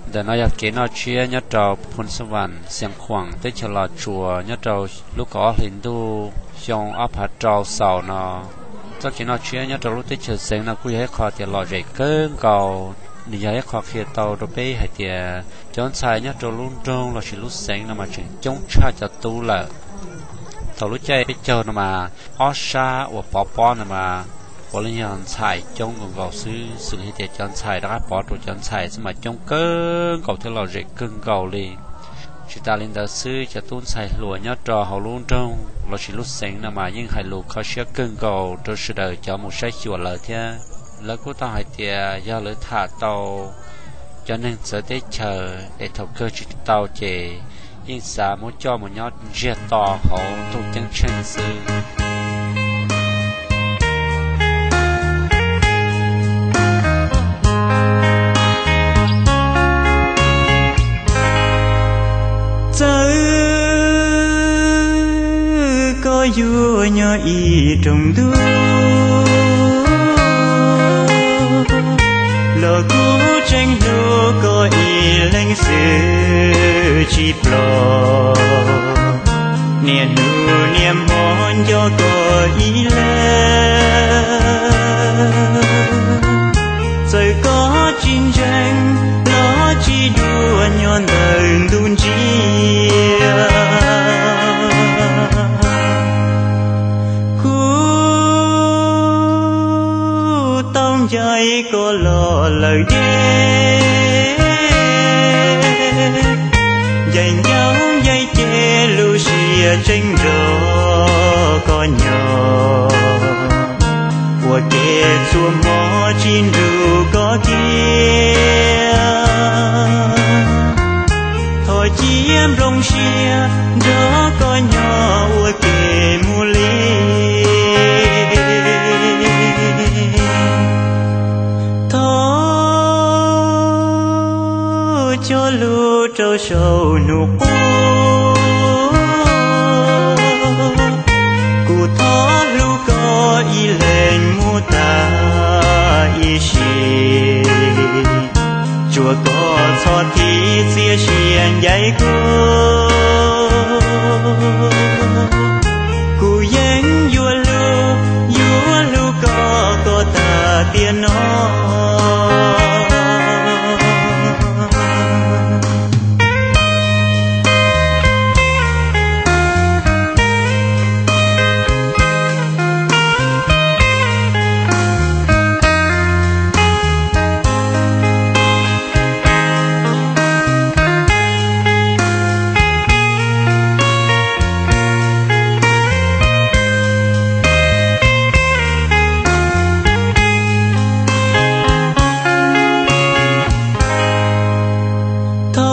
Ntawm no yog kev noj tsiab nyob rau Phoos Xas Vas, Xiav Khuam teb chaws Los Tsuas nyob rau lub kaum ob hlis ntuj xyoo ob phav rau xaus no. Txoj kev noj tsiab nyob rau lub teb chaws Xeev no kuj yog ib qho tias lom zem kawg nkaus, nws yog ib qho qhia tau rau peb hais tias cov ntxhais nyob rau lub nroog lossis lub xeev no mas tseem coob tshaj cov tub lawm. Thaum lub caij peb caug no mas ob sab uas pov pob no mas puav leej yog ntxhais coob nkaus nkaus xwb, xws li tias cov ntxhais rov qab pov rau cov ntxhais xwb mas coob kawg nkaus thiab lom zem kawg nkaus li. Tsis tas li ntawd xwb, cov tub ntxhais hluas nyob rau hauv lub nroog lossis lub xeev no mas yeej hais lus kho siab kawg nkaus rau sawv daws cov mus saib xyuas lawv thiab. Lawv kuj tau hais tias yog lawv tham tau cov neeg txawv teb chaws es thaum kawg tsis tau ces yeej xav muab coj mus nyob ntsiag to hauv ntuj ceeb tsheej xwb. Txawm koj yuav nyob ib rooj ntuj los kuv tseem hlub koj ib leeg xwb tsis ploj. Niaj hnub niaj hmo nco koj ib leeg, txawm koj tsis ntseeg los tsis dua nyob ntawm ntuj ntsiag. Kuv tau ncaim koj los lawm deb, ncaim ncaub ncaim ceg lub siab tseem nrog koj nyob, ua ke txhua hmo tsis nrug koj kiag. Thov cia nplooj siab nrog koj nyob ua ke mus li. Thov cog lus rau saum hnub quag, kuv thov hlub koj ib leeg mus tas ib sim. Tsuas koj txhob thim txiaj sia ncaim kuv, kuv yeej yuav hlub, yuav hlub koj, koj tag tiam no. Thov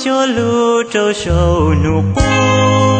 cog lus rau saum hnub quag,